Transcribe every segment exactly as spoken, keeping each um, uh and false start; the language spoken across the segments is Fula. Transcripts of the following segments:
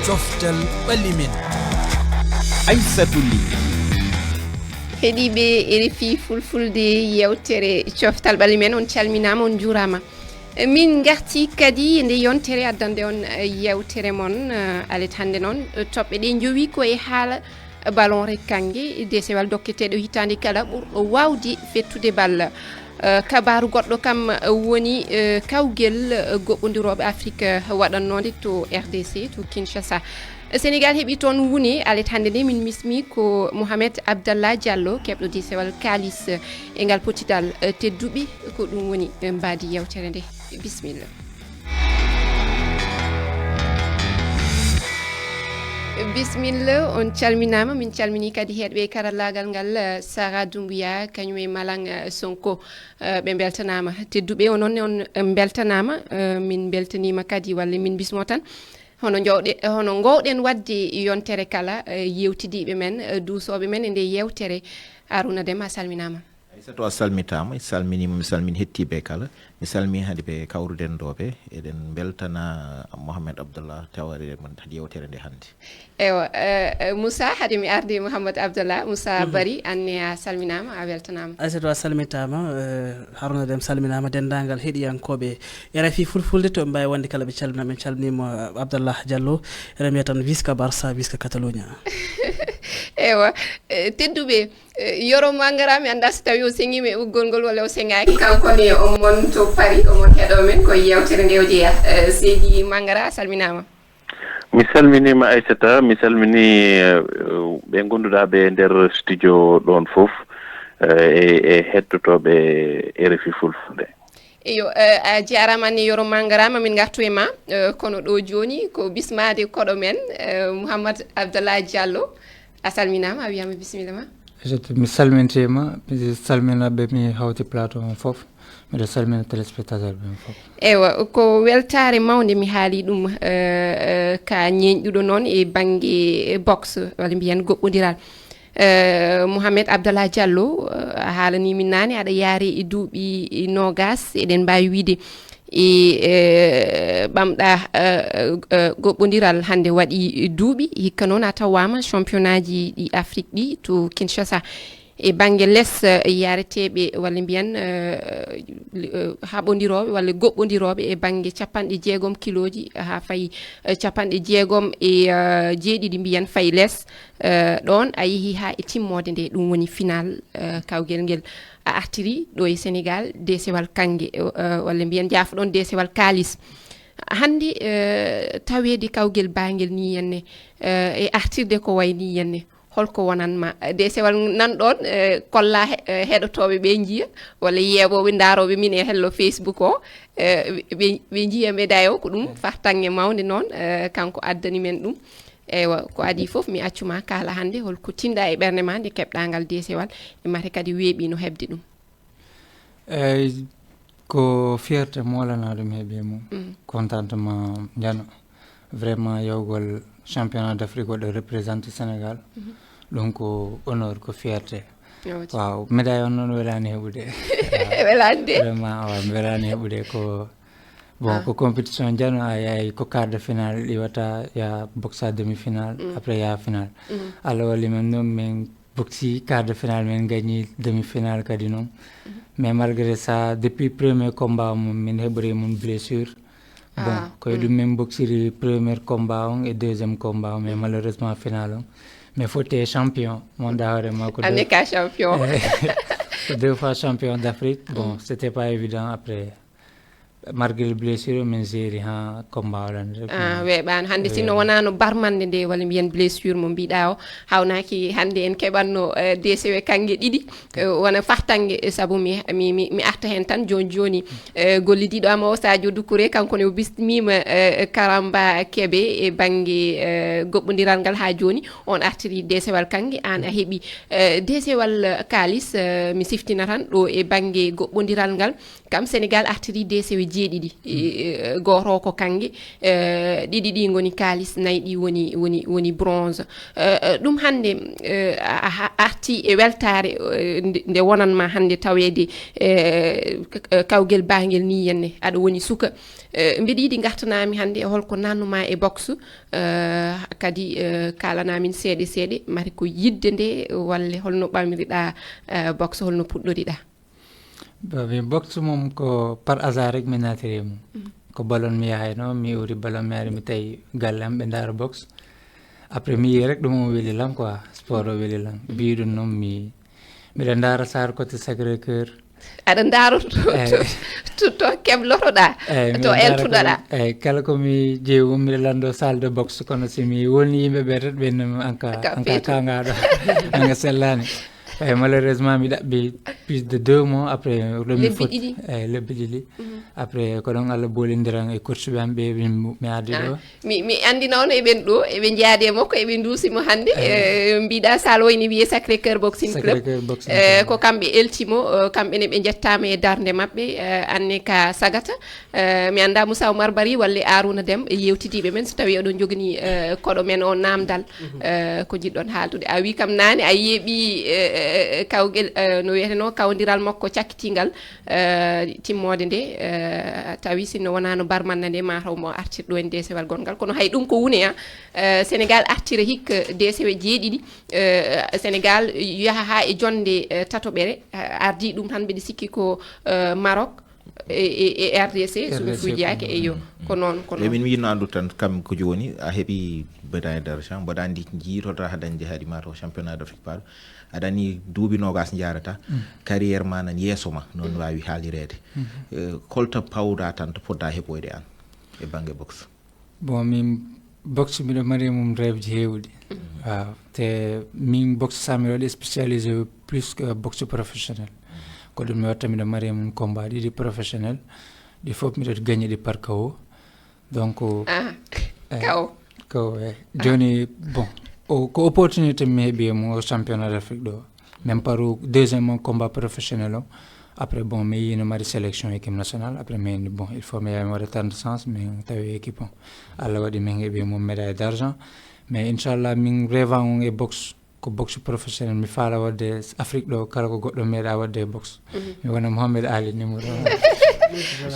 Coftal ɓalli men. Aissatou Ly. Heɗiiɓe R F I Fulfulde, yewtere Coftal ɓalli men, on calminaama, on njuuraama. Min ngarti kadi e nde yontere addande on, eh, yewtere mon, eh, alet hannde noon, eh, toɓɓe ɗe njowi ko e haala ballon rekkannge, desewal dokketeeɗo hitaande kala ɓurɗo waawde fettude bal. Eh, kabaaru goɗɗo kam, eh, woni, eh, kawgel, eh, goɓɓondirooɓe Afrik, eh, waɗannoonde to R D C, to Kinshasa. Senegal heɓi toon wune, alet hannde nde min mismi ko Mohamed Abdallah Diallo, keɓɗo desewal Kaalis, eh, e ngal potidal, eh, tedduɓe, ko ɗum woni, eh, mbaadi yewtere nde. Bisimilla. Bisimilla, on calminaama, min calmini kadi heɗɓe karallaagal ngal, eh, Sara Doumbouya, kañum e Malang, eh, Sonko, eh, ɓe mbeltanaama. Tedduɓe, onon ne on, eh, mbeltanaama, eh, min mbeltaniima kadi, walla min bismo tan. Hono njowɗe-, hono ngoowɗen waɗde yontere kala, eh, yewtidiiɓe men, eh, duusooɓe men e nde yewtere. Aruna Dem, a salminaama. Aissatou, a salmitaama, mi salminiima, mi salmini heɗtiiɓe kala. Mi salmini hade ɓe kawruɗen ɗo ɓe. Eɗen mbeltana Mohamed Abdallah taware mon hade yewtere nde hannde. Ewa, eh, eh, Moussa, hade mi arde Mohamed Abdallah, Moussa Bari, anne a salminaama, a weltanaama. Aissatou, a salmitaama, eh, Haruna Dem salminaama, denndaangal heɗiyankooɓe R F I Fulfulde to ɓe mbaawi wonde kala ɓe calminama. En calminiima, eh, Abdallah Diallo, eɗen mbiya tan: "Visca Barça, visca Catalunya." Ewa, eh, tedduɓe, Eh, Yoro Mangara, mi anndaa so tawii o seŋiima e ɓoggol ngol walla o seŋaaki. Kanko ne, o mon to Paris, o mon heɗo men, ko yewtere nde o jeyaa. Eh, Seydi Mangara, a salminaama. Mi salminiima Aissata, mi salmini, eh, ɓe ngonnduɗaa ɓe e nder studio ɗoon fof, eh, e, e hettotooɓe R F I Fulfulde. Eyo, eh, a jaaraama ne Yoro Mangara, ma min ngartu e ma, eh, kono ɗo jooni ko bismaade koɗo men, eh, Mouhammad Abdallah Diallo. A salminaama, a wiyaama bisimilla ma. Aissatou, mi salmintiima, mi salmina ɓe mi hawti plateau on fof, miɗo salmina téléspectateur ɓe fof. Ewa, ko weltaare mawnde mi haali ɗum, eh, eh, ka ñeeñɗuɗo noon e bannge boxe, walla mbiyen goɓɓondiral. Eh, Mohamed Abdallah Diallo, eh, a haalanii min naane, aɗa yaari e duuɓi noogas, eɗen mbaawi wiyde e, eh, ɓamɗa, eh, eh, goɓɓondiral hannde waɗi duuɓi, hikka noon a tawaama championnatji ɗi Afrique ɗi to Kinshasa. E bannge les, eh, yareteeɓe walla mbiyen, eh, li-, eh, haɓondirooɓe walla goɓɓondirooɓe e bannge capanɗe jeegom kilooji haa fayi, eh, capanɗe jeegom e, eh, jeeɗiɗi mbiyen fayi les, eh, ɗoon a yehi haa e timmoode nde, ɗum woni final, eh, kawgel ngel. A artiri ɗo e Senegal, desewal kannge, eh, walla mbiyen jaafoɗon desewal kaalis. Hannde, eh, taweede kawgel baangel nii henne, eh, e artirde ko wayi nii henne, holko wonan ma? Desewal nan ɗoon, eh, kolla he-, eh, heɗotooɓe ɓe njiya, walla yeeɓooɓe, ndaarooɓe min e hello Facebook o, eh, ɓe, ɓe njiya médaille o, ko ɗum fartaŋŋe mawnde noon, eh, kanko addani men ɗum. Eywa, ko adii fof, mi accu ma kaala hannde holko tinɗa e ɓernde ma nde keɓɗa ngal desewal, e mate kadi weeɓi no heɓde ɗum. Eyyi, ko fierté moolana ɗum heɓi mum. Mm. Contentement njano. Vraiment, yawgol championnat d'Afrique waɗa représenté Sénégal. Mhm. Ɗum ko honneur, ko fierté. Waaw, médaille on noon welaani heɓude. Welaani de. Vraiment, waaw, mi welaani heɓude ko, bon, ah, ko compétition njano, a yahay ko quart de finale iwata, ya boxa demi finale, mm, après ya finale. Mm. Allah walli men noon, min boxi quart de finale, min gagni demi finale kadi noon. Mm. Mais malgré ça, depuis premier combat mum, min heɓori mum blessure. Bon, ah, ko e ɗum min boxiri premier combat on e deuxième combat on, mais malheureusement final on, mais fotti e champion, mon da hoore ma ko deux, année ka champion. Ko deux fois champion d'Afrique. Bon, mm, c'était pas évident après. Malgré blessure, min géri ha combat o lan rek. Ah, weeɓaano. Hannde, sinno wonaano barmande nde, walla mbiyen blessure mo mbiɗa o, hawnaaki hannde en keɓanno, eh, D C W kannge ɗiɗi, eh, wona fartange, eh, sabu mi, mi, mi, mi arta heen tan jooni jooni. Eh, gollidiiɗo am o, Sadio Doucouré, kanko ne o bismiima, eh, Karamba Kebe e bannge, eh, goɓɓondiral ngal haa jooni. On artiri desewal kannge, aan a heɓi, eh, desewal, eh, kaalis, eh, mi siftina tan ɗo e bannge goɓɓondiral ngal. Kam Sénégal artiri deesewe jeeɗiɗi. Eh, gooto o ko kannge, eh, ɗiɗi ɗi ngoni kaalis, nayi ɗi woni, woni, woni bronze. Eh, eh, ɗum hannde, eh, a, a, a arti e weltaare, eh, nde, nde wonanma hannde taweede, eh, k-, eh, kawgel baangel ni henne, aɗa woni suka. Eh, mbiɗa yiɗi ngartanaami hannde e holko nanuma e boxe, eh, kadi, eh, kaalanamin seeɗe seeɗe, mari ko yidde nde, walla holno ɓamriɗa, eh, boxe, holno puɗɗoriɗa? Ba, min boxe moom ko par hasard rek mi naatiri e mum. Ko ballon mi yahayno, mi uri ballon mi ari mi tawi galle am ɓe ndaara boxe. Après mi yi rek ɗum o weli lan quoi, sport o weli lan. Mbiɗum noon mi, miɗa ndaara Saare côté Sacré Cœur. Aɗa ndaaro to, to, to, to keblotoɗa, Eyyi, to miɗa ndaara eltuɗoɗa. Kala, eyyi, kala ko mi jeeyi miɗa lando salle de boxe, kono si mi woni yimɓe ɓe tan ɓe nam anka Anka anka feetu. Kangaɗo. Anga sellani. Eyyi, malheureusement mi ɗaɓɓi plus de deux mois après ɗum mi Lebbi foti ɗiɗi. Eyyi, lebbi ɗiɗi. Après ko ɗon Allah bolindiran e coach ɓe am ɓe min mi addi ɗo. Mi, mi anndi noon eɓen ɗo, eɓe njeyaade e makko, eɓe nduusi mo hannde. Eh, mbiɗa salle wayni wiyee Sacré Cœur Boxing Club. Sacré Cœur Boxing Eh, Club. Ko kamɓe elti mo, eh, kamɓe ne ɓe njettaama e darnde maɓɓe, eh, anne ka sagata. Eh, mi annda Moussa Oumar Bari walla e Arouna Deme, yewtidiiɓe men, so tawi oɗon njogani, eh, koɗo men o namdal, eh, ko jiɗɗon haaldude. A wi kam naane, a yeeɓi, eh, eh, eh, kawgel, eh, no wiyeteno, kawdiral makko cakkitingal, eh, timmoode nde, eh, tawi sinno wonano barmanna nde, mataw mo artirɗo en deesewal gongal. Kono hay ɗum ko wune, a, eh, Sénégal artira hikka deesewe jeeɗiɗi. Eh, Sénégal yaha ha e jonde, eh, tatoɓere, eh, ardi ɗum tan mbiɗa sikki ko, eh, Maroc e, e, e R D C, so mi R D C, fujaaki, eyo, ko noon, ko E noon. Min mi yiɗno anndu tan kam ko jooni a heɓi médaille d'argent, mboɗa anndi jiitoto ha dañde hari mataw championnat d'Afrique paaɗo. Aɗa anndi duuɓi nogas jarata, carrière ma nan yeeso ma, noon waawi haalireede. Eh, holto pawɗa tan to poɗɗa heɓoyde aan e bannge boxe? Bon, min boxe miɗo mari e mum rêve ji heewɗi. Waaw, te min boxe sa miɗo waɗi spécialisé plus que boxe professionnel. Ko ɗum mi watta miɗo mari e mum combat ɗiɗi professionnel, ɗi fof miɗo gagné ɗi par K O. Donc, Ah, eh, K O. K O, eh. Jooni, bon, o, ko opportunité mi heɓi e mum o championnat d'Afrique ɗo. Même par deuxième combat professionnel o. Après, bon, mi yiino mari sélection équipe nationale. Après, mi ni, bon, il faut mi yaha mi waɗa tente chance, mi tawi équipe o. Allah waɗi min heɓi mum médaille d'argent. Mais inchallah, min rêve on e boxe, ko boxe professionnel. Mi faala waɗde Afrique ɗo, kala ko goɗɗo meeɗa waɗde e boxe. Mi wona Mohamed Ali numéro un.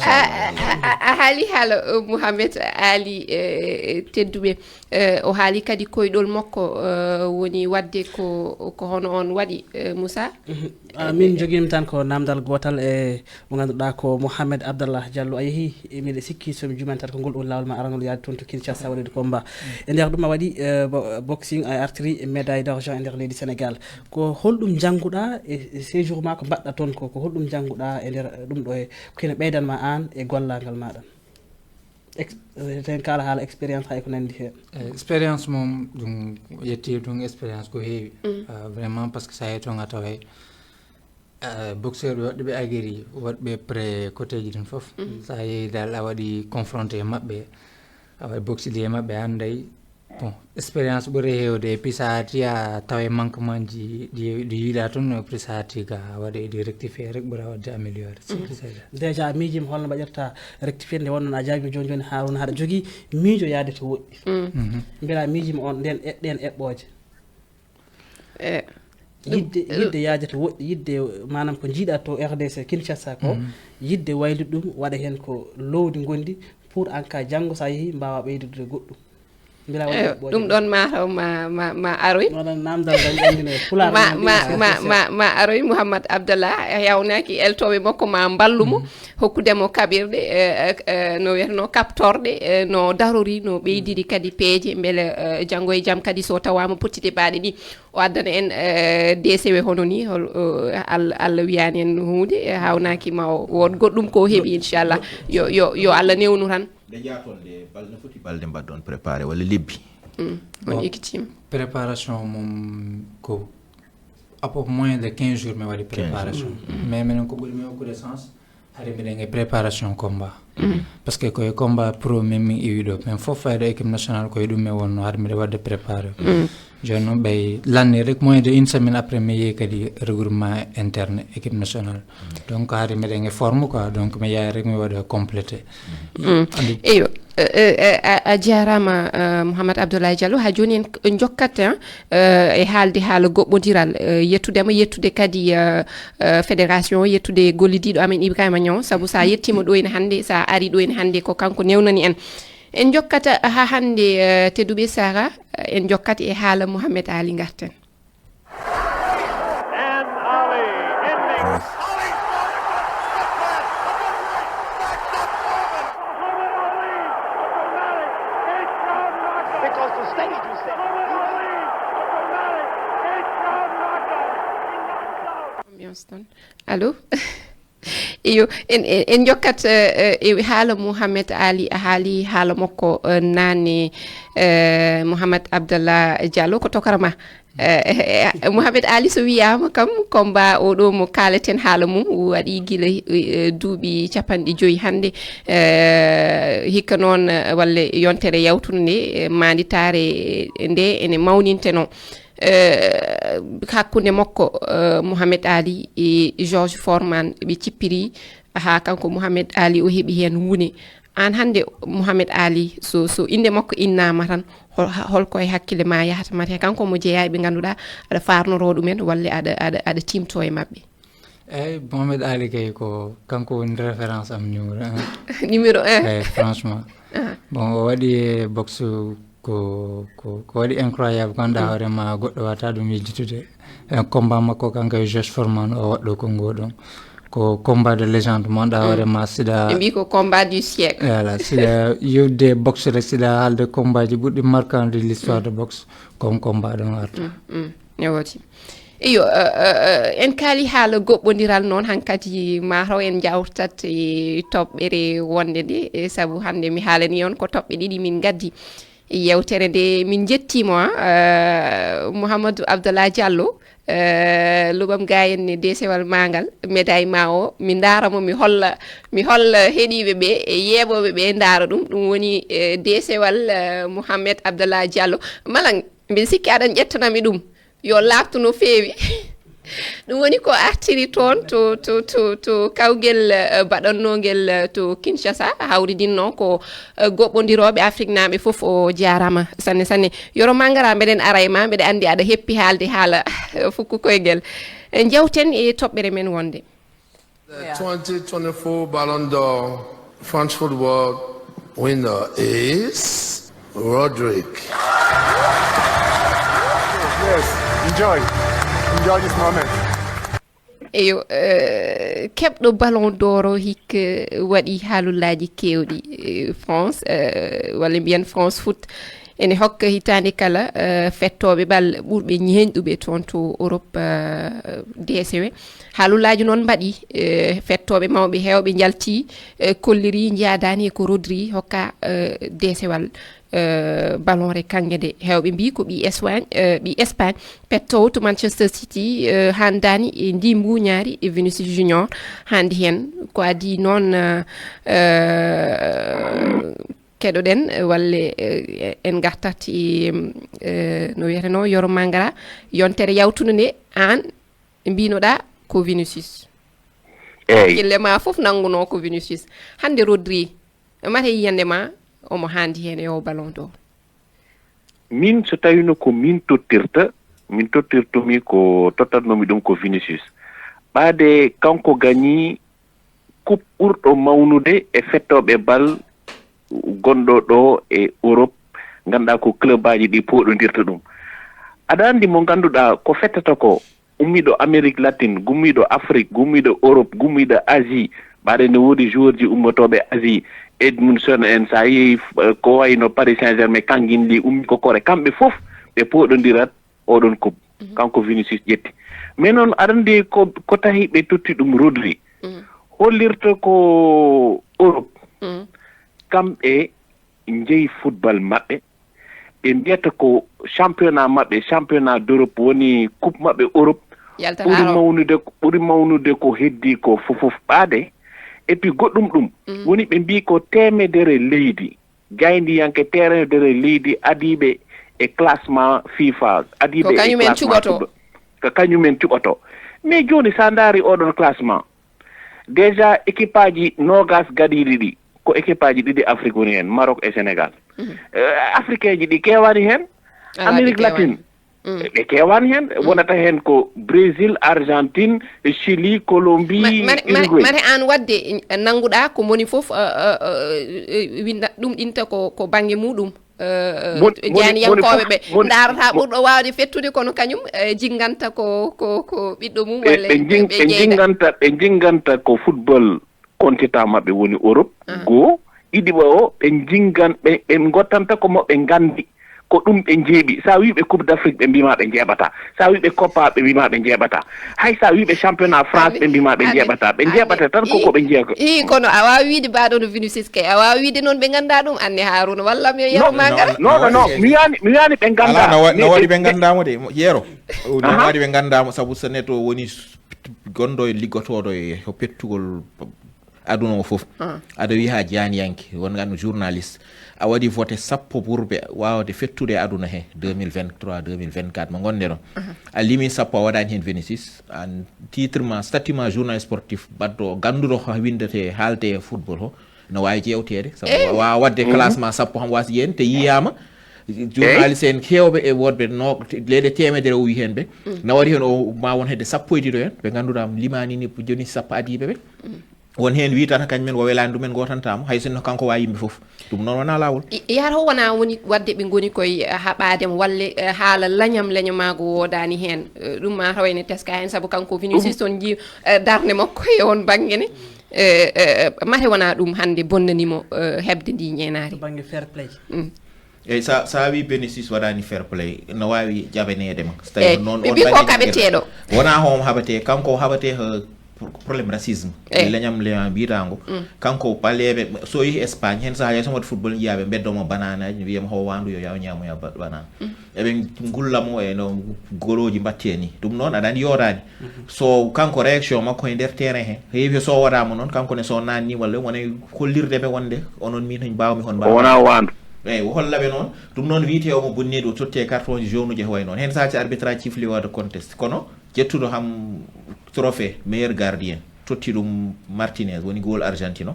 A, a, a, a haali haala, uh, Mouhamed Ali, eh, tedduɓe. Eh, o haali kadi koyɗol makko, eh, woni waɗde ko, ko hono on waɗi, eh, Moussa. Ah, min jogiimi tan ko namdal gootal e mo ngannduɗaa ko Mohamed Abdallah Diallo. A yehi, e miɗa sikki so mi juumani tan ko ngol ɗo laawol ma aranol yaade toon to Kinshasa waɗude combat. E nder ɗum a waɗi, eh, bo- boxing, a artiri médaille d'argent e nder leydi Sénégal. Ko holɗum njannguɗaa e e séjour ma ko mbaɗɗa toon ko, ko holɗum njannguɗaa e nder ɗum ɗo e ko ene ɓeydan ma aan e gollaangal maɗa? Ex- ten kala haala expérience hay ko nanndi heen. Eh, expérience moom ɗum yetti ɗum expérience ko heewi. Ah, vraiment parce que sa yehi toon a taway, eh, boxeur ɓe woɗɓe ɓe aguerri, woɗɓe pré côté ji ɗin fof. Sa yehi dal a waɗi confronté e maɓɓe, a waɗi boxidi e maɓɓe, a annday. Bon, expérience ɓuri heewde, et puis sa arti a tawa e manquement ji ɗi ɗi yiiɗa toon, et puis sa arti ga a waɗa ɗi rectifié rek ɓura waɗde amélioré. C'est ça. Déjà a miijiima holno mbaɗirta rectifié nde wonnoon a jaabi jooni jooni, Harouna haɗa jogii miijo yaade to woɗɗi. Mbela a miijiima on nden e- ɗeen eɓɓooje? Eh, Yidde yidde yaade to woɗɗi, yidde maanaam ko njiiɗa to R D C Kinshasa ko, yidde waylude ɗum, waɗa heen ko loowdi ngondi pour en cas janngo so a yehii mbaawa ɓeydude goɗɗum. Mbela waɗi eh, eɓɓooje ɗum ɗe? Ɗon mataw ma, ma, ma aroy. Noon namdal ngal anndino e Pulaar Ma, noon ma, mbiyen ma, C C. ma, ma aroy Mouhammad Abdallah, yawnaaki eltooɓe makko ma mballu mo, hokkudemo kaɓirɗe, eh, eh, no wiyatno kaɓtorɗe, eh, no darori, no ɓeydiri kadi peeje, mbele, eh, janngo e jam kadi so tawaama pottiɗe baaɗe ɗi, o addana en, eh, deesewe hono ni, hol, eh, Al-, Allah wiyani en huunde, eh, hawnaaki ma o wood goɗɗum ko heɓi, inchallah. Yo, yo, yo Allah newnu tan. Nde njaa toon nde balɗe, no foti balɗe mbaɗɗon préparé walla lebbi? Mm, on Bon. Ekitiima. Préparation moom ko à peu près moins de quinze jours mi waɗi préparation. Mais minen ko ɓuri mi hokkude sens, hari miɗen e préparation combat. Parce que koye combat pro min min iwi ɗo, min fof fayɗo équipe nationale koye ɗum mi wonno, hari miɗo waɗde préparé. Jooni noon ɓay lanni rek, moins de une semaine après mi yehi kadi regroupement interne équipe nationale. Donc hari miɗen e forme quoi, donc mi yahi rek mi waɗa complété. Eyo. A jarama Mouhammad Abdoulaye Diallo. Ha joni en jokkat e haalde haala goɓɓodiral, yettudema, yettude kadi fédération, yettude gollidiɗo amen Ibrahima Niang, saabu sa yettima ɗo ene hannde, sa ari ɗo ene hannde, ko kanko newnani en. En jokkata ha hannde, tedduɓe, Sara, en jokkat e haala Mouhammad Ali, garten. Ambiance tan. Allo? Iyo, en, en, en jokkat e haala Mouhamed Ali. A haali haala makko naane, Mouhamed Abdallah Diallo, ko tokara ma. Mouhamed Ali, so wiyaama kam, combat oɗo mo kaaleten haala mum waɗi gila duuɓi capanɗe joyi hannde. Hikka noon, walla yontere yawtunde nde, maanditaare nde ene mawninteno hakkunde makko, Mouhamed Ali, e George Foreman. Ɓe cippiri haa kanko Mouhamed Ali o heɓi heen wune. Aan hannde, Mouhamed Ali, so, so innde makko innaama tan, hol, holko e hakkille ma yahata? Mate kanko mo jeyaa e ɓe ngannduɗaa aɗa faarnoroo ɗumen, walla aɗa, aɗa, aɗa tiimtoo e maɓɓe? Eyyi, Mouhamed Ali kay ko kanko woni référence am numéro un. Numéro un. Eyyi, franchement. Bon, o waɗi e boxe ko, ko, ko waɗi incroyable, ko anndaa hoore ma goɗɗo wata ɗum yejjitude. E combat makko kanko e George Foreman, o waɗɗo konngol ɗum. Ko combat de légende, mo anndaa hoore ma siɗa. Ɓe mbi ko combat du siècle. Voilà, siɗa yewde boxe rek, siɗa haalde combat ji ɓurɗi marquant de l'histoire de boxe, comme combat ɗum arta. Mm, mm. Ne wooti. Iyo, en kaali haala goɓɓondiral noon, hankadi ma taw en njawtat e toɓɓere wonde nde, e sabu hannde mi haalani on ko toɓɓe ɗiɗi min ngaddi. Yewtere nde min njettiima, Mouhamadou Abdallah Diallo, luɓam ga en ne deesewal maangal, médaille ma o, mi ndaara mo, mi holla, mi holla heɗiiɓe ɓe, e yeeɓooɓe ɓe ndaara ɗum. Ɗum woni deesewal Mouhamed Abdallah Diallo. Malang, mbiɗa sikki aɗan ƴettanami ɗum. Yo laaɓtu no feewi. Ɗum woni ko artiri toon to, to, to, to kawgel baɗannongel to Kinshasa, hawridinno ko goɓɓondirooɓe afriknaaɓe fof. O jaaraama sanne sanne. Yoro Mangara, mbeɗen ara e ma, mbeɗa anndi aɗa heppi haalde haala fukku koygel. Njawten e toɓɓere men wonde. The twenty twenty-four Ballon d'Or French football winner is Rodrigue. Yes, enjoy. Enjoy this moment. Eyo, keɓɗo Ballon d'Or o hikka waɗi haalullaaji keewɗi. France, walla mbiyen France Foot, ene hokka hitaande kala fettooɓe bal ɓurɓe ñeeñɗuɓe toon to Europe, deesewe. Haalullaaji noon mbaɗi, fettooɓe mawɓe heewɓe njalti, kolliri njaadaani e ko Rodri hokka deesewal ballon re kannge nde. Heewɓe mbii ko ɓii Espagne, ɓii Espagne pettoowo to Manchester City, haandaani e ndii mbuuñaari e Vinicius Junior haandi heen. Ko adii noon, keɗoɗen, walla en ngartat e, no wiyeteno, Yoro Mangara, yontere yawtunde nde, aan mbinoɗaa ko Vinicius. Eyi. Hakkille ma fof nanngunoo ko Vinicius. Hannde Rodri, mate yiyannde ma omo haandi heen e o Ballon d'Or? Min, so tawino ko min tottirta, min tottirtumi ko tottatnomi ɗum ko Vinicius. Ɓaade kanko gañi coupe ɓurɗo mawnude e fettooɓe bal gonɗo ɗo e Europe, ngannduɗaa ko club aji ɗi pooɗondirta ɗum. Aɗa anndi mo ngannduɗaa ko fettata ko, ummiiɗo Amérique latine, gummiiɗo Afrique, gummiiɗo Europe, gummiiɗo Asie, ɓaade ne woodi joueur ji ummotooɓe Asie, Edmundson en, so a yehi, eh, ko wayno Paris Saint-Germain, Kangin Lee, ummi ko Corée, kamɓe fof ɓe pooɗondirat oɗon coupe. Mhm. Kanko Vinicius ƴetti. Mais noon, aɗa anndi ko, ko tahi ɓe totti ɗum Rodri. Mhm. Hollirta ko Europe. Mhm. Kamɓe njeyi football maɓɓe. Ɓe mbiyata ko championnat maɓɓe, championnat d'Europe woni coupe maɓɓe Europe. Yaltata ɓuri Europe. Mawnude, ɓuri mawnude ko heddi ko fof fof ɓaade. Et puis goɗɗum ɗum, mhm, woni ɓe mbii ko teemedere leydi, gayndiyanke teemedere leydi adiiɓe e classement fifa adiiɓe ko kañumen cuɓoto ko kañumen cuɓoto mais jooni so a ndaari oɗon classement déjà équipe aji nogas gaɗiiɗi ɗi ko équipe aji ɗiɗi afrique woni heen maroc e sénégal africain ji ɗi keewani heen amérique latine ɓe keewani heen wonata heen ko brésil argentine chili colombie uruguay mate an waɗde nannguɗaa ko moni fof winda ɗum ɗinta ko ko bannge muɗum jaaniyankooɓe ɓe ndaarata ɓurɗo waawde fettude kono kañum jinnganta ko ko ko ɓiɗɗo mum walla ɓe jinnganta ɓe jinnganta ko football kontita maɓɓe woni europe goo ɗiɗi ɓe o ɓe jingan ɓe ɓe gottanta ko moɓɓe nganndi ko ɗum ɓe njeeɓi so a wii ɓe coupe d' afrique ɓe mbima ɓe njeeɓata so a wii ɓe coppa ɓe mbima ɓe njeeɓata hay so a wii ɓe championnat france ɓe mbima ɓe njeeɓata ɓe njeeɓata tan koko ɓe jeeya ko i kono a waawi wiide mbaɗo no vinicius kay a waawi wiide noon ɓe ngannda ɗum anne haruna walla mi yero magal non non non mi wiyani mi wiyani ɓe ngannda no waɗi ɓe nganndamo de yeero no waɗi ɓe nganndamo sabu so neɗɗo woni gonɗo e liggotooɗo e ko pettugol aduna o fof aɗa wiya ha janiyanke won ganno journaliste a waɗi voté sappo ɓurɓe wawde fettude e aduna he deux mille vingt-trois deux mille vingt-quatre mo gonɗen o a limi sappo a waɗani hen vingt-six an titre ma statut ma journaliste sportif baɗɗo ganduɗo ko windete haalte e football o no wawi jewtede sabu wawa wadde classement sappo ham wasa yen te yiyama journaliste en kewɓe e wodɓe no leyɗe temedere o wi hen ɓe na waɗi hen o ma won hedde sappo e ɗiɗo en ɓe ganduɗa limani ni joni sappo adiɓe ɓe won hen witata kañumen o welani ɗumen gotantamo hay sinno kanko wawi yimɓe foof ɗum noon wona lawol yahata o wona woni wadde ɓe goni koye haɓademo walla haala lañam lañamago wodani hen ɗum ma taw ene teska hen saabu kanko vinicius on ji darde makko e on banggue ne mate wona ɗum hande bonnanimo hebde ndi ñeenari banggue fair play eyyi sa sa wi bénéfice waɗani fair play no wawi jaɓanede ma so tawi noon ɓe mbi ko kaɓeteɗo wona homo haɓate kanko o haɓate ko problème racisme e leñam leñam mbiyatango kanko ɓaleɓe so yeehi espagne hen saaha hay so waɗi football jiyaɓe beddomo bananaji mbiyama ho wandu yo yaw ñamoya banana eɓe gullamo e no goloji mbatte ni ɗum noon aɗa andi yotani so kanko réaction makko e nder terrain he heewi so waɗama noon kanko ne so nanni walla wona hollirde ɓe wonde onon min hen mbawmi hon mbawa wona wandu eyyi o hollaɓe noon ɗum noon wiyete omo bonni ɗo totte carton jaune uji e way noon hen sahati arbitrage cifli wawde conteste kono ƴettuɗo ham trophée meilleur gardien totti ɗum martinez woni goal argentino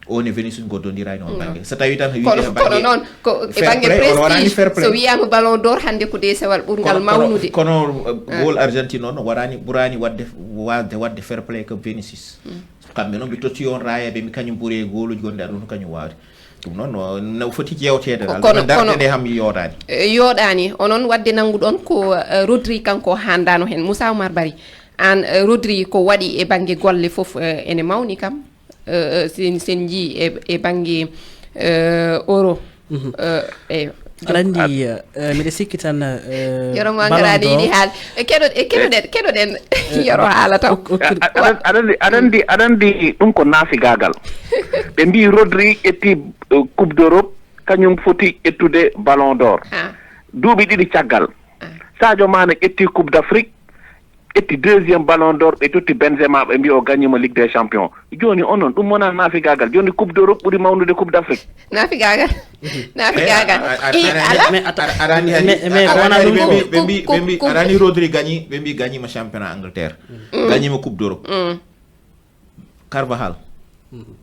o ne vinicius goddodira e noon banggue so tawi tan wiide kono noon ko e banggue prestige so wiyama ballon d'or hande ko desewal ɓurgal mawnude kono goal argentine o no waɗani ɓurani wadde wasde wadde fair play ko vinicius kamɓe noon ɓe totti on raya ɓe mbi kañum ɓuuri e goluji gonɗi aduna kañum wawde ɗum noon no foti jewtede darde nde ham yoɗani yoɗani onon wadde nannguɗon ko rodri kanko handano hen moussa oumar bari an rodri ko waɗi e banggue golle foof ene mawni kam sen sen jii e e banggue euro eyo aɗa anndi miɗa sikki tan yoro ma ngaraani yiɗi haal e keɗoɗen keɗoɗen yoro haala taw aɗa anndi aɗa anndi aɗa anndi ɗum ko naafigaagal ɓe mbi rodri ƴetti coupe d'europe kañum foti ƴettude ballon d'or duuɓi ɗiɗi caggal sadio mane ƴetti coupe d'afrique ƴetti deuxiéme ballon d'or ɓe totti benzema ɓe mbi o gagnima ligue des champions joni onon ɗum wona nafigagal joni coupe d'europe ɓuuri mawnude coupe d'afrique nafigagal nafigagal mais wona ɗum ɓe mbi ɓe mbi aɗani rodri gagni ɓe mbi gagnima championnat angleterre gagnima coupe d'europe carvahal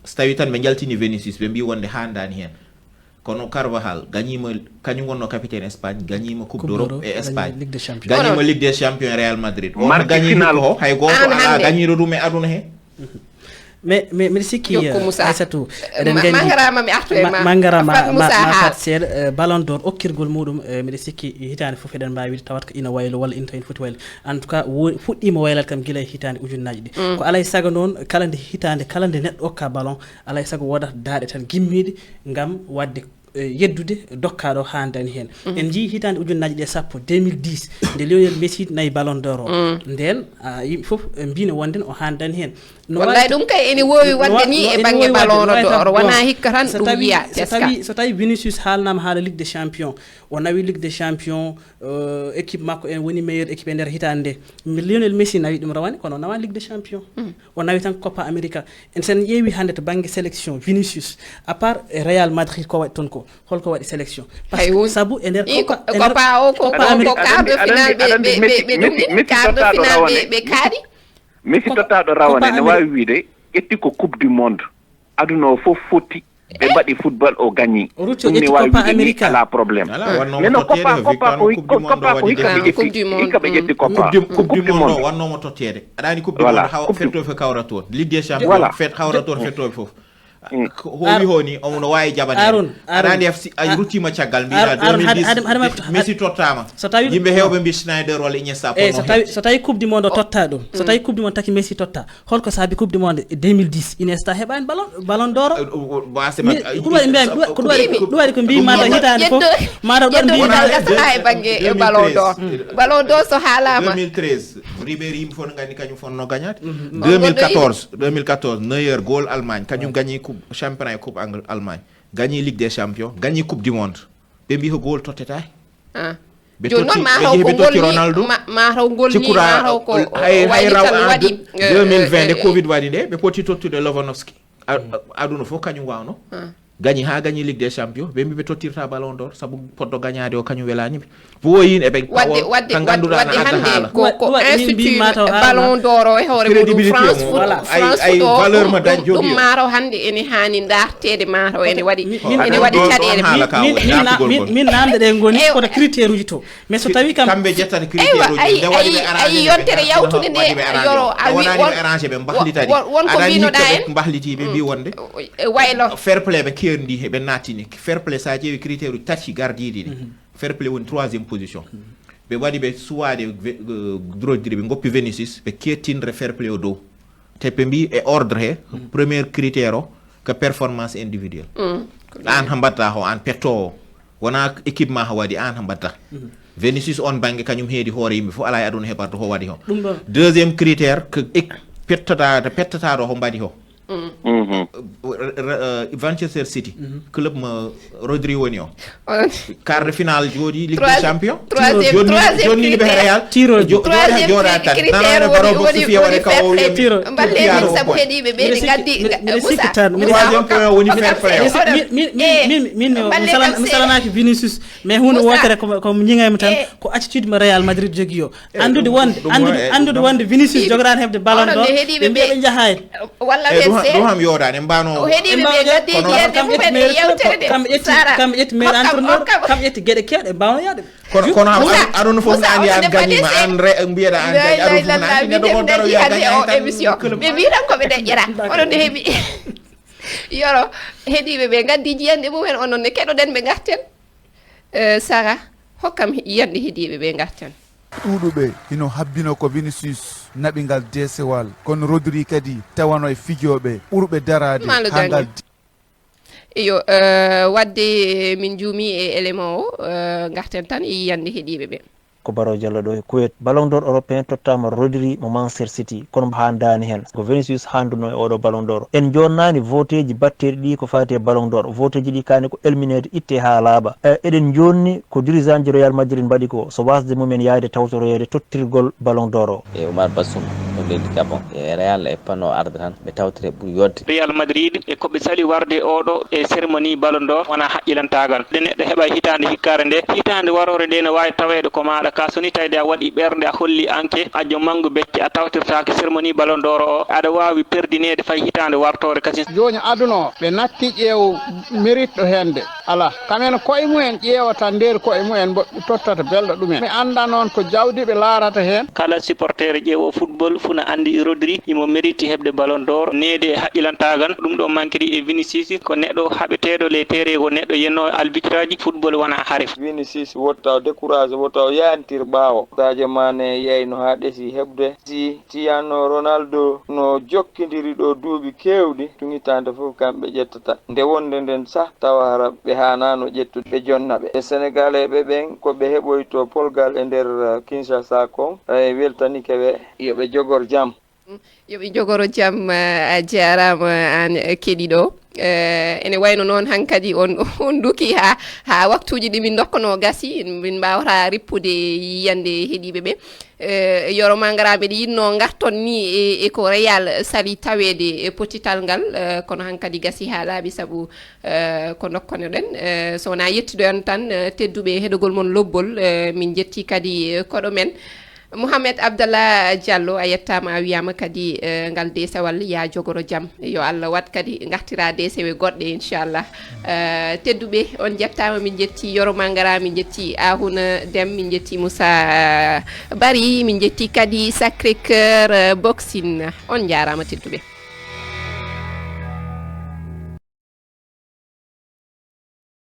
so tawi tan ɓe jaltini vinicius ɓe mbi wonde handani hen kono carvahal gagnima kañum wonno capitaine espagne gagnima coupe d'europe e espagne gagnima ligue des champions real madrid o gagnima ko hay goto ala gagniro ɗum e aduna he mais mais mbiɗa sikki aissatou eɗen gandi mangarama mi artu e ma mangarama ma fat seeɗa ballon d'or okkirgol muɗum mbiɗa sikki hitande foof eɗen mbawi wide tawat ko ina waylo walla ina tawi ina foti waylo en tout cas fuɗɗima waylal kam guila e hitande ujunnaji ɗi ko alay saago noon kala nde hitande kala nde neɗɗo okka ballon alay saago wodata daaɗe tan gimmiɗe gam wadde yeddude dokkaaɗo haa dañi heen en njii hitaande ujunnaaji ɗe sappo deux mille dix nde lionel messi nayi ballon d'or o ndeen yimɓe fof mbino wonde o haa dañi heen No wallahi ɗum kay ene wowi wadde ni e bangge ballon d'or, wona hikka tan ɗum yiya teska. So tawi Vinicius haalnama haala Ligue des Champions, o nawi Ligue des Champions, équipe makko en woni meilleure équipe e nder hitaande nde. Lionel Messi nawi ɗum rawane, kono o nawani Ligue des Champions. O nawi tan Copa America. En sen ƴeewi hannde to bangge sélection, Vinicius, à part e Real Madrid ko waɗi toon ko, holko waɗi sélection? Parce que sabu e nder Copa, e nder Copa o ko, ko quart de finale ɓe ɓe ɓe ɗum ni, quart de finale ɓe ɓe kaaɗi. Messi tottaaɗo rawane ne waawi wiide ƴetti ko coupe du monde, aduna o fof fotti, ɓe mbaɗi football o gagni. Ɗum ne waawi wiide ni alaa problème. Mais no copa copa ko copa ko hikka ɓe ƴetti hikka ɓe ƴetti copa. Coupe du monde o wannoomo totteede, aɗa anndi coupe du monde haw fettoɓe fof kawra toon, Ligue des Champions fet hawra toon fettoɓe fof. Ko wi honi omo no waawi jaɓaneede. Aɗa anndi, a ruttiima caggal, mbiɗa deux mille dix Messi tottaama. Yimɓe heewɓe mbi Schneider walla Iniesta ponno. So tawi coupe du monde o totta ɗum, so tawi coupe du monde taki Messi totta, holko saabi coupe du monde deux mille dix Iniesta heɓaani ballon d'or? Ko ɗum waɗi mbiyami, ko ɗum waɗi ko mbiymi, mataw hitaande fof mataw ɗon mbiymi. E ballon d'or, ballon d'or so haalama deux mille treize. Ribéry, yimɓe fof no nganndi kañum fof no gañaade. Deux mille quatorze, deux mille quatorze, Neuer, goal Allemagne, kañum gañi coupe championnat e coupe Angle, Allemagne, gañi Ligue des Champions, gañi coupe du monde. Ɓe mbi ko goal tottetaake. Ɓe totti, ɓe jehi ɓe totti Ronaldo. Cikkuraay hay raw an deux mille vingt nde covid waɗi nde ɓe poti tottude Lewandowski. Aduna fof kañum wawno. Gañi ha gañi Ligue des Champions, ɓe mbi ɓe tottirta ballon d'or sabu poddo gañade o kañum welani ɓe. Ɓooyin eɓe kawa ka ganduɗa na adda haala. Ko ko institut ballon d'or o e hoore muɗum France foot, France foot o ɗum maaro hande ene hani dartede, maaro ene waɗi ene waɗi caɗele. Min namde ɗe goni koto critère uji to. Mais so tawi kam kamɓe jettata critère uji nde waɗi ɓe arrangé, yontere yawtude nde yoro a wi won arrangé ɓe mbahlitani won ko mbinoɗa en mbahliti ɓe mbi wonde waylo fair play ɓe kerdi he ɓe nattini fair play sa ƴeewi critère uji tati gardiɗi ɗi. Fair play woni troisième position. Ɓe waɗi ɓe suwade drodiri ɓe goppi Vinicius ɓe kettinre fair play o dow. Te ɓe mbi e ordre he premier critère o ko performance individuelle. An ha mbatta ho an pettowo wona équipe ma ha waɗi an ha mbatta. Vinicius on bangge kañum heedi hoore yimɓe fof ala e aduna heɓata ho waɗi ho. Deuxième critère ko pettata pettataɗo ho mbaɗi ho. Manchester City club mo Rodri woni o. Quart de finale jooɗi Ligue des Champions. Jonni ɓe Real jooɗa tan nanano baro box fiya waɗa ka o wiya. Mballe min sabu heɗiɓe ɓe ɓe gaddi. Troisième point woni fair play. Min mi salanaki Vinicius mais hunde wotere ko ñiŋaymo tan ko attitude mo Real Madrid jogui o. Anndude wonde anndude anndude wonde Vinicius jogorani heɓde ballon d'or ɓe mbiya ɓe jahaani. Walla ɓe seeɗa ɗum ham yoodaani en mbano o heɗiiɓe ɓe gaddiiji hannde mumen e yewtere nde kam ƴetti kam ƴetti meeri entraîneur kam ƴetti geɗe keewɗe mbawno yaade. Kono kono aduna fof nani an gañima an re mbiyeɗa an gañi aduna fof nani neɗɗo mo daro wiya gañi o émission. Ɓe mbi tan koɓe deƴƴata oɗon ne heɓi. Yoro heɗiiɓe ɓe gaddi jiyande mumen onon ne keɗoɗen ɓe garten. Sara, hokkam yiyannde heɗiiɓe ɓe ngarten. Ɗuuɗuɓe hino habbino ko Vinicius naɓi ngal deesewal, kono Rodri kadi tawano e fijooɓe ɓurɓe daraade haa ngal di. Iyo, waɗde min njuumi e élément o, ngarten tan e yiyannde heɗiiɓe ɓe. Ko Baro Diallo ɗo e Kuwait. Ballon d'or européen tottaama Rodri mo Manchester City, kono mbo haandaani heen. Ko Vinicius haanduno e oɗo Ballon d'or. En njoonnaani voteeji batteeɗi ɗi ko faati e Ballon d'or. Voteeji ɗi kaani ko elmineede, ittee haa laaɓa. E, eɗen njoonni ko dirigeant ji Real Madrid mbaɗi ko, so waasde mumen yaayde tawtoroyeede tottirgol Ballon d'or o. E Oumar Bassoum, mo leydi Gabon. E Real e panno arde tan. Ɓe tawtire ɓuri yodde. Real Madrid e ko ɓe sali warde e oɗo e cérémonie Ballon d'Or wonaa haqqilantaagal. Nde neɗɗo heɓa hitaande hikkaare nde, hitaande waroore nde ne waawi taweede ko maaɗa ka so ni tawde a waɗi ɓernde, a holli anke, a jo manngu becce, a tawtirtaake cérémonie Ballon d'Or o, aɗa waawi perdineede fay hitaande wartoore kasin. Jooni aduna o, ɓe natti ƴeew mérite ɗo heen de. Alaa, kam en koye mumen ƴeewata nder koye mumen mbo tottata belɗo ɗumen. Mi annda noon ko jawdi ɓe laarata heen. Kala supporter ƴeewo football fuu na anndi Rodri himo mérite heɓde Ballon d'Or, neede e haqqilantaagal. Ɗum ɗo mankiri e Vinicius, ko neɗɗo haɓeteeɗo ley terrain, ko neɗɗo yennoowo arbitraaji, football wonaa hare. Vinicius wota o décourage, wota o yaantir ɓaawo. Sadio Mané yeyno haa ɗesi heɓde. Si Cristiano Ronaldo no jokkindiri ɗo duuɓi keewɗi, tun hitaande fof kamɓe ƴettata. Nde wonde nden sah, tawa hara ɓe haanaano ƴettude, ɓe jonna ɓe. E Senegaleeɓe ɓen, ko ɓe heɓoytoo polgal e nder Kinshasa kon, e weltanike ɓe, yo ɓe jogor jam. Yo ɓe njogoro jam. Eh, a jaaraama aan, eh, keɗiiɗo. Eh, ene wayno noon hankadi on, on nduki haa, haa waktuuji ɗi min ndokkanoo gasi, min mbaawata rippude yiyannde heɗiiɓe ɓe. Eh, Yoro Mangara, mbeɗa yiɗnoo ngarton ni e, e ko Real sali taweede e potital ngal, eh, kono hankadi gasi haa laaɓi sabu, eh, ko ndokkonoɗen. Eh, so wonaa yettidoyan tan, eh, tedduɓe heɗogol mon lobbol, eh, min njetti kadi, eh, koɗo men. Mouhamed Abdallah Diallo, a yettaama, a wiyaama kadi, eh, ngal deesewal, yaa jogoro jam. Yo Allah waɗ kadi ngartira deesewe goɗɗe, inchallah. Eh, tedduɓe, on njettaama, min njetti Yoro Mangara, min njetti Ahuna Dem, min njetti Moussa Bari, min njetti kadi Sacré Cœur, eh, Boxing. On njaaraama tedduɓe.